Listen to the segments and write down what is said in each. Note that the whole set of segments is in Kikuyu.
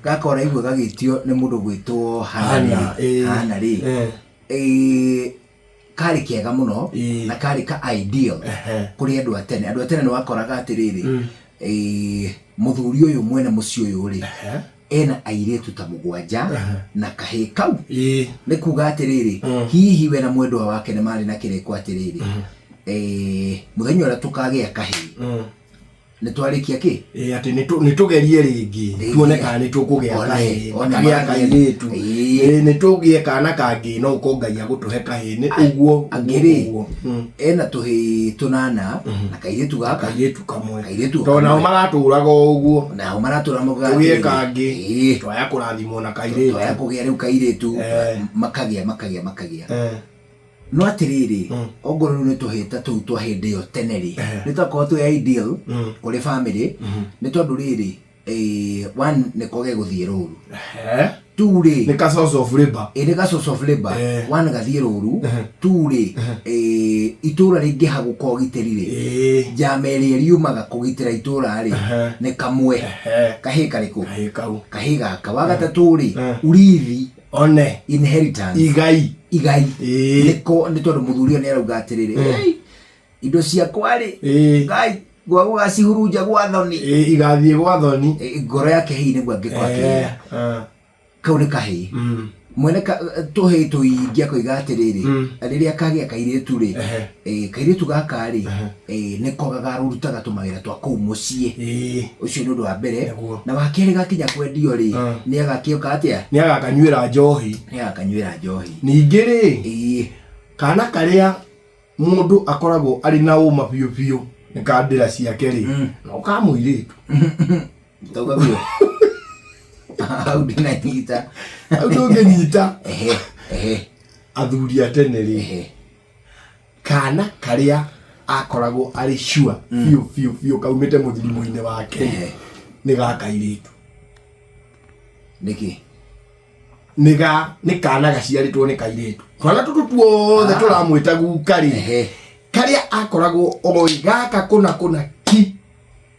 Gaka ũraigua gagĩtio nĩ mũndũ gwĩtwo Hana, Hana ĩĩ. rĩ, Hana rĩ, karĩ kega mũno na karĩ ka ideal kũrĩ andũ a tene. Andũ a tene nĩ wakoraga atĩrĩrĩ, mũthuri ũyũ mwene mũciĩ ũyũ rĩ, ena airĩtu ta 7 na kahĩĩ kau. Nĩ kuga atĩrĩrĩ, hihi we na mwendwa wake nĩ marĩ na kĩrĩko atĩrĩrĩ, mũthenya ũrĩa tũkagĩa kahĩĩ, nĩ twarĩkia kĩ. Ĩĩ, atĩ nĩ tũgerie rĩngĩ Rĩngĩ. Tuone kana nĩ tũkũgĩa One, kahĩĩ one kagĩa kairĩtu. Ĩĩ, nĩ tũgĩe kana kangĩ, no ũkorwo Ngai agũtũhe kahĩĩ nĩ ũguo. Angĩ rĩ, ũguo. Ena tũhĩĩ tũnana na kairĩtu gaka. Kairĩtu kamwe. Kairĩtu tondũ nao kamwe. maratũraga o ũguo. Nao maratũra maugaga tũgĩe atĩrĩrĩ, kangĩ, twaya kũrathimwo na kairĩtu. Twaya kũgĩa rĩu kairĩtu. Makagĩa, makagĩa, makagĩa. No atĩrĩrĩ, ongorwo rĩu nĩ tũhĩĩ ta tũu twa hĩndĩ ĩyo tene rĩ, nĩ twakorwo twĩ ideal kũrĩ family, nĩ tondũ rĩrĩ, one, nĩko gegũthiĩ rũru. Two rĩ, Nĩ ka source of labor. Ĩ, nĩ ka source of labor. One, gathiĩ rũru. Two rĩ, itũra rĩngĩhagũka ũgitĩri rĩ, njama ĩrĩa riumaga kũgitĩra itũra rĩ, nĩ kamwe. Kahĩĩ karĩkũ? Kahĩĩ kau. Kahĩĩ gaka. Wa gatatũ rĩ, urithi. One. Inheritance. Igai. Igai. Nĩko nĩ tondũ mũthuri ũyũ nĩ arauga atĩrĩrĩ, "Ei, indo ciakwa rĩ, Ngai gwa gũgacihurunja gwa thoni." Ĩĩ, igathiĩ gwa thoni. Ngoro yake hihi nĩguo angĩkorwo akĩra. Kau nĩ kahĩĩ. Mwene tũhĩĩ tũingĩ akoiga atĩrĩrĩ, rĩrĩa kagĩa kairĩtu rĩ, kairĩtu gaka rĩ, nĩko gakarutaga tũmawĩra twa kũu mũciĩ. Ũcio nĩ ũndũ wa mbere. Na wa kerĩ, gakinya kwendio rĩ, nĩ agakĩoka atĩa? Nĩ agakanyuĩra njohi. Nĩ agakanyuĩra njohi. Ningĩ rĩ, kana karĩa mũndũ akoragwo arĩ na ũma biũ biũ nĩ ka ndĩra ciake rĩ, no ka mũirĩtu. Tauga biũ hau ndinanyita. Hau ndũngĩnyita. Ehe ehe. Athuri a tene rĩ, kana karĩa akoragwo arĩ sure biũ biũ biũ kaumĩte mũthirimo-inĩ wake nĩ ga kairĩtu. Nĩkĩ? Nĩ kana gaciarĩtwo nĩ kairĩtu. Twana tũtũ tuothe tũramwĩta guka rĩ, karĩa akoragwo oĩ gaka kũna kũna ki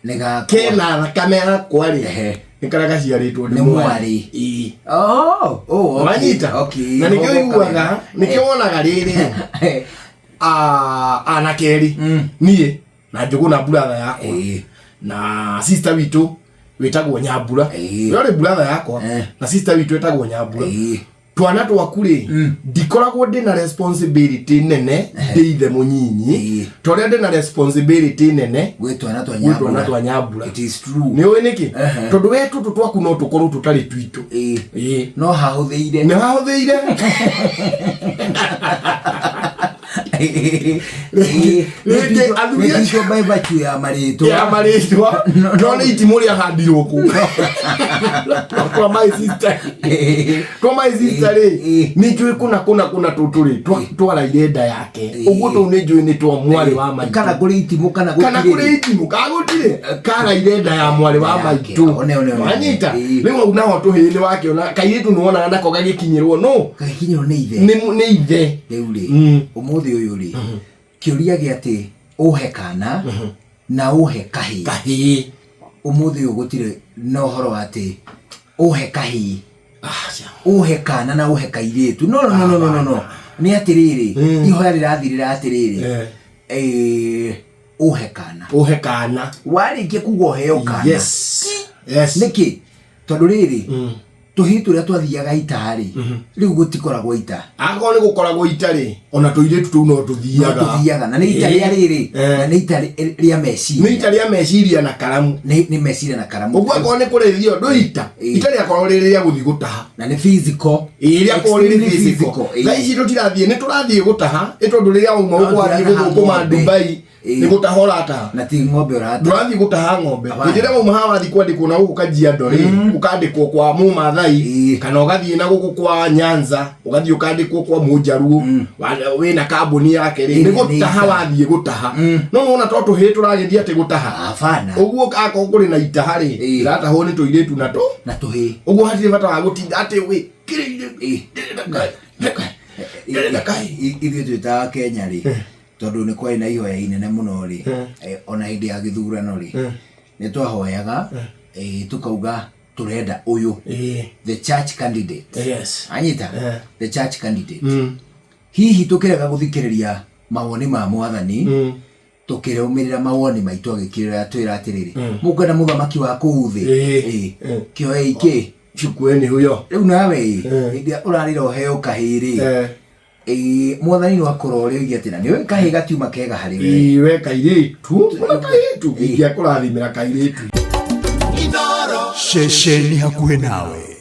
Nĩ gakwa. Kena thakame yakwa rĩ, nĩ karĩa gaciarĩtwo Nĩ mwarĩ. Ĩĩ. Oh, okay. Wanyita? Okay. Na nĩkĩo Ũguo ũiguaga, nĩkĩo wonaga rĩrĩ, anake erĩ, niĩ na Njũgũ na brother yakwa na sister witũ wĩtagwo Nyambura. We ũrĩ brother yakwa na sister witũ ĩtagwo Nyambura. Twana twaku rĩ, ndikoragwo ndĩna responsibility nene ndĩ ithe mũnyinyi ta ũrĩa ndĩna responsibility nene gwĩ twana twa gwĩ twana Nyambura. twa Nyambura. It is true. Nĩ ũĩ nĩkĩ? Tondũ we tũtũ twaku no tũkorwo tũtarĩ twitũ. No hahũthĩire. Nĩ hahũthĩire. Rĩngĩ athuri acio by virtue ya marĩtwa. Ya marĩtwa, no nĩ itimũ rĩahandirwo kũ kwa my sister, kwa my sister rĩ, nĩ njũĩ kũna kũna kũna tũtũ rĩ twaraire nda yake ũguo, tũu nĩ njũĩ nĩ twa mwarĩ wa maitũ. Kana kũrĩ itimũ kana kana gũtirĩ. Kũrĩ itimũ kana gũtirĩ, karaire nda ya mwarĩ wa Yake. maitũ. One, one, one. Wanyita? Rĩu hau naho tũhĩĩ nĩ wakĩona kairĩtu nĩ wonaga nako gagĩkinyĩrwo no Gagĩkinyĩrwo nĩ ithe. Nĩ ithe. Rĩu rĩ, ũmũthĩ ũyũ rĩ, kĩũria gĩa atĩ ũhe kana na ũhe kahĩĩ, kahĩĩ, ũmũthĩ ũyũ gũtirĩ na ũhoro wa atĩ ũhe kahĩĩ, Aca. Ũhe kana na ũhe kairĩtu. No, no, no, no, no, no, no. Nĩ atĩrĩrĩ, ihoya rĩrathirĩra atĩrĩrĩ, ũhe kana. Ũhe kana. Warĩkia kuga ũheo kana, nĩkĩ? Tondũ rĩrĩ, tũhĩĩ tũrĩa twathiaga ita rĩ, rĩu gũtikoragwo ita. Akorwo nĩ gũkoragwo ita rĩ, ona tũirĩtu tũu no No tũthiaga. tũthiaga, na nĩ ita rĩa rĩrĩ, na nĩ ita rĩa meciria. Nĩ ita rĩa meciria na karamu. Nĩ meciria na karamu. Ũguo akorwo nĩ kũrĩithio ndũ ita, ita rĩakorwo rĩrĩ rĩa gũthiĩ gũtaha. Na nĩ physical. Ĩĩ, rĩakorwo rĩrĩ Extremely physical. Thaa ici tũtirathiĩ, nĩ tũrathiĩ gũtaha, ĩ tondũ rĩrĩa wauma No gũkũ wathiĩ tũrataha gũthũkũma ng'ombe. Dubai, nĩ gũtaha ũrataha. Na ti ng'ombe ũrata. Ndũrathiĩ gũtaha ng'ombe. Hapana. Hĩndĩ ĩrĩa wauma haha wathiĩ kwandĩkwo na gũkũ Kajiado rĩ, ũkandĩkwo kwa Mũmathai, kana ũgathiĩ na gũkũ kwa Nyanza, ũgathiĩ ũkandĩkwo kwa Mũnjaruo wĩna kambuni yake rĩ, nĩ Ĩrĩa nĩ gũtaha ita. wathiĩ gũtaha. No nĩwona to tũhĩĩ tũragĩthiĩ atĩ gũtaha. Hapana. Ũguo akorwo kũrĩ na itaha rĩ, iratahwo nĩ tũirĩtu na tũ na tũhĩĩ. Ũguo hatirĩ bata wa gũtinda atĩ wĩ kĩrĩire. Ndĩrenda kahĩĩ. Ithuĩ twĩtaga Kenya rĩ, tondũ nĩ kwarĩ na ihoya inene mũno rĩ, ona hĩndĩ ya gĩthurano rĩ, nĩ twahoyaga, tukauga Tũrenda ũyũ, the church candidate. Anyita? The church candidate. Hihi tũkĩrega gũthikĩrĩria mawoni ma Mwathani, tũkĩrũmĩrĩra mawoni maitũ, agĩkĩrĩra twĩra atĩrĩrĩ, mũkwenda mũthamaki wa kũu thĩ? Ĩĩ. Kĩoei kĩ Chukueni huyo. Rĩu nawe ĩ, hĩndĩ ĩrĩa ũrarĩra ũheo kahĩĩ rĩ, ĩĩ, Mwathani no akorwo ũrĩa oige atĩ na nĩũĩ kahĩĩ gatiuma kega harĩ we. Ĩĩ, we kairĩtu, ona kairĩtu ingĩakũrathimĩra kairĩtu. Ceceni hakuhĩ nawe.